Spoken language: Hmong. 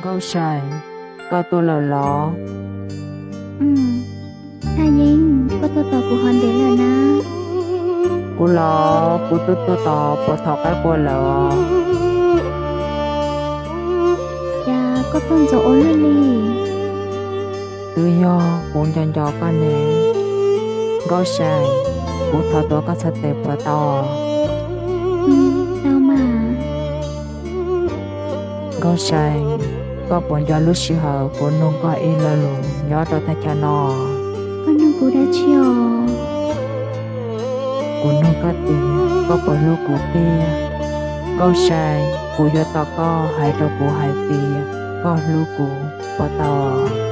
Nkauj See, koj tuaj lawm los? Thaj Yeeb, koj tuaj tos kuv hov ntev lawm na. Kuv los kuv twb tuaj tos puag thaum qaib qua lawm os. Cas koj tuaj ntxov ua luaj li? Twb yog kuv nco nco koj ne. Nkauj See, kuv thov tuav koj txhais tes puas tau? Tau mas. Nkauj See, koj puas nco lub sij hawm kuv nug koj ib lo lus nyob rau thaj chaw no? Koj nug kuv dab tsi os? Kuv nug koj tias koj puas hlub kuv tiag? Nkauj See, kuv yuav tos koj hais rau kuv hais tias koj hlub kuv puas tau?